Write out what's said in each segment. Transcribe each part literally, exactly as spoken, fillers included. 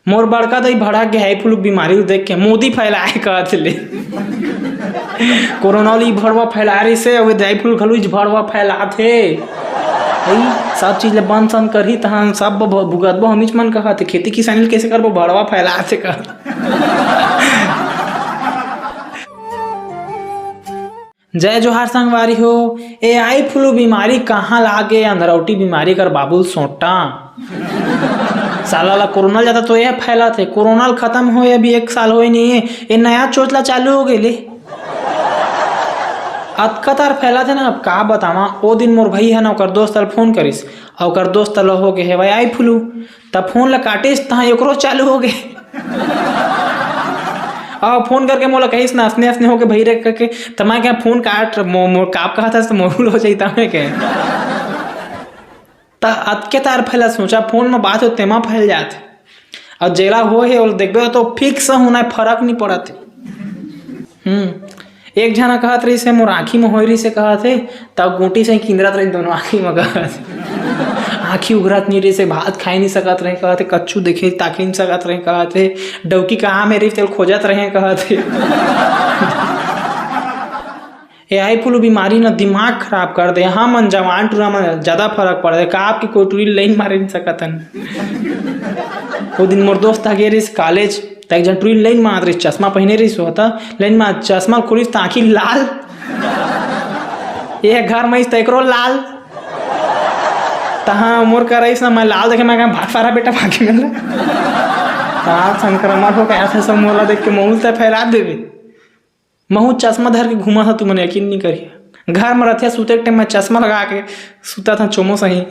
मोर बड़का दाई भड़क गे आई फ्लू बीमारी ल देख के, मोदी फैलाए कहत ले। कोरोना ल ई भड़वा फैला रहिस हे, अउ ए दाई फ्लू घलो ई भड़वा फैलात हे। भाई, सब चीज ल बंद संद करही, तहां सब ब-, भुगतबो हमीच मन कहत हे। खेती किसानी ल कइसे करबो, भड़वा फैलात हे कहत। जय जोहार संगवारी हो। ए आई फ्लू बीमारी कहाँ लागे, अंधरौटी बीमारी कर बाबुल सोटा। साला ला कोरोना जाता तो यह फैला थे, कोरोना ल खत्म होए अभी एक साल होए नहीं है, ये नया चोचला चालू हो गए ले। अतका तार फैला थे ना, अब का बतावा। ओ दिन मोर भाई है ना, ओकर दोस्त ल फोन करिस, अउ ओकर दोस्त ल हो गए हे भाई आई फ्लू। तब फोन ला काटिस, तहाँ एकरो चालू हो गए। अउ फोन करके मोला कहिस ना, "असने असने होके भई रे," करके। त मैं क्या फोन काट, मो-, मोर काप कहत हस, त मोर हो जाई, त मैं क्या। त अतके तार फैला, सोचा फोन में बात हो, तेमा फैल जात। अउ जेला हो हे, ओला देखबे तो फिक्स होना है, फरक नहीं पड़त हे। हम्म। एक झना कहत रहिस हे, "मोर आँखी में होय रहिस हे," कहत हे, तब गोटी से किंदरत रहिस दोनों आँखी में, कहत हे। आँखी उघरत नहीं रहिस हे, भात खाए नहीं सकत रहे, कहत हे, कच्चू देखे ताके नहीं सकत रहे, कहत हे, डौकी कहाँ में रहिस, तेल खोजत रहे, कहत हे। ए आई फ्लू बीमारी न दिमाग खराब कर दे। हमन जवान टूरा मन ज्यादा फरक पड़ दे। का आपके कोई टूरी लाइन मारे नहीं सकत हन? वो दिन मोर दोस्त ह गे रहिस कॉलेज, त एक झन टूरी लाइन मारत रहिस, चश्मा पहिने रहिस, होता लाइन मार, चश्मा खोलिस त आँखी लाल। ये घर में इस त एकरो लाल। तहाँ मोर कर रहिस ना, मैं लाल देखे, मैं कहा, "भाग सारा बेटा, भाग के मिल।" लाल संक्रमण हो गया था सब, मोला देख के महूल त फैला देवे। महू चश्मा धर के घूमा था, तुमन यकीन नहीं करिया। घर में रहते सूते के टाइम में चश्मा लगा के सूता था, चोमो सही।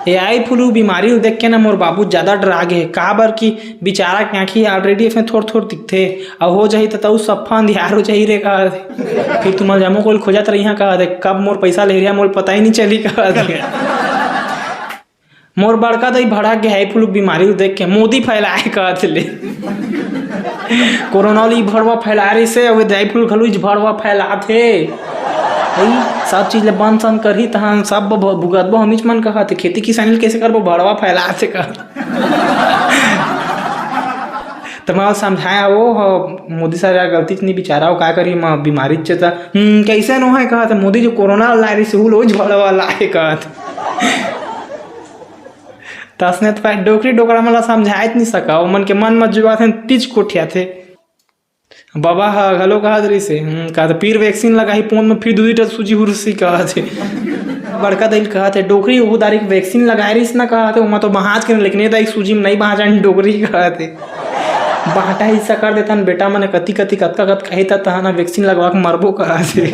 ए आई फ्लू बीमारी ल देख के ना मोर बाबू ज्यादा डरा गे, काबर कि बेचारा के आँखी already इसमें थोड़ थोड़ दिखथे, अउ हो जाही त तऊ सफा अंधियार हो जाही रे, कहा। फिर तुमन जम्मो कोई खोजत रहिया, कहा दे, "कब मोर पैसा ले रिहा, मोर पता ही नहीं चली," कहा दे। मोर बड़का दाई भड़क गे आई फ्लू बीमारी ल देख के, मोदी फैलाए कहत ले। कोरोना ल ई भड़वा फैला रहिस हे, अउ ए दाई फ्लू घलो ई भड़वा फैलात हे। भाई, सब चीज ल बंद संद करही, तहां सब ब-, भुगतबो हमीच मन कहत हे। खेती किसानी ल कइसे करबो, भड़वा फैलात हे कहत। त मैं समझाया, ओ हो, मोदी सरकार गलती च नहीं, बेचारा, वो का करी, म-, बीमारी च त, हम्म, कइसे नो है कहत हे, मोदी जो कोरोना लाए रहिस हे, वो लोग भड़वा लाए कहत। तसने त डोकरी डोकरा मन ला समझाए च नहीं सका, ओमन के मन म जुआथे, तीच कोठियाथे। बाबा ह घलो कहत रहिस हे, हम्म, कहत, "फिर vaccine लगाही पोंद में, फिर दूसरी टा सूजी हुरसी," कहत हे। बड़का दाई ल कहत हे, "डोकरी, वो दारी के vaccine लगाए रहिस ना," कहत हे, "ओमा तो बहात के, लेकिन ये दाई सूजी में नहीं बहात जान, डोकरी," कहत हे। "बांटा हिस्सा कर देथन बेटा मने, कति कति कतका कतका हे, त तहां ना vaccine लगवा के मरबो," कहत हे।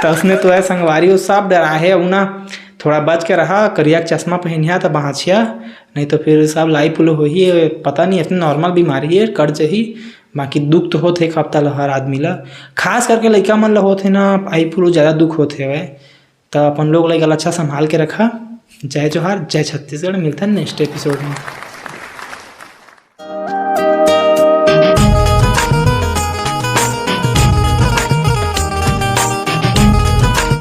तसने तो है संगवारी, वो सब डरा हे, अउ ना थोड़ा बच के रहा, करिया के चश्मा पहिनिया त बाँचिया, नहीं तो फिर सब लाई पुलो होही। पता नहीं, इतनी normal बीमारी है, कट जही। बाकी दुख तो होत हे एक हफ्ता ल हर आदमी ल, खास करके लइका मन ल होत हे ना, आई फ्लू ज़्यादा दुख होत हे। त अपन लोग लइका ल अच्छा संभाल के रखा। जय जोहार, जय छत्तीसगढ़, मिलथन next episode में।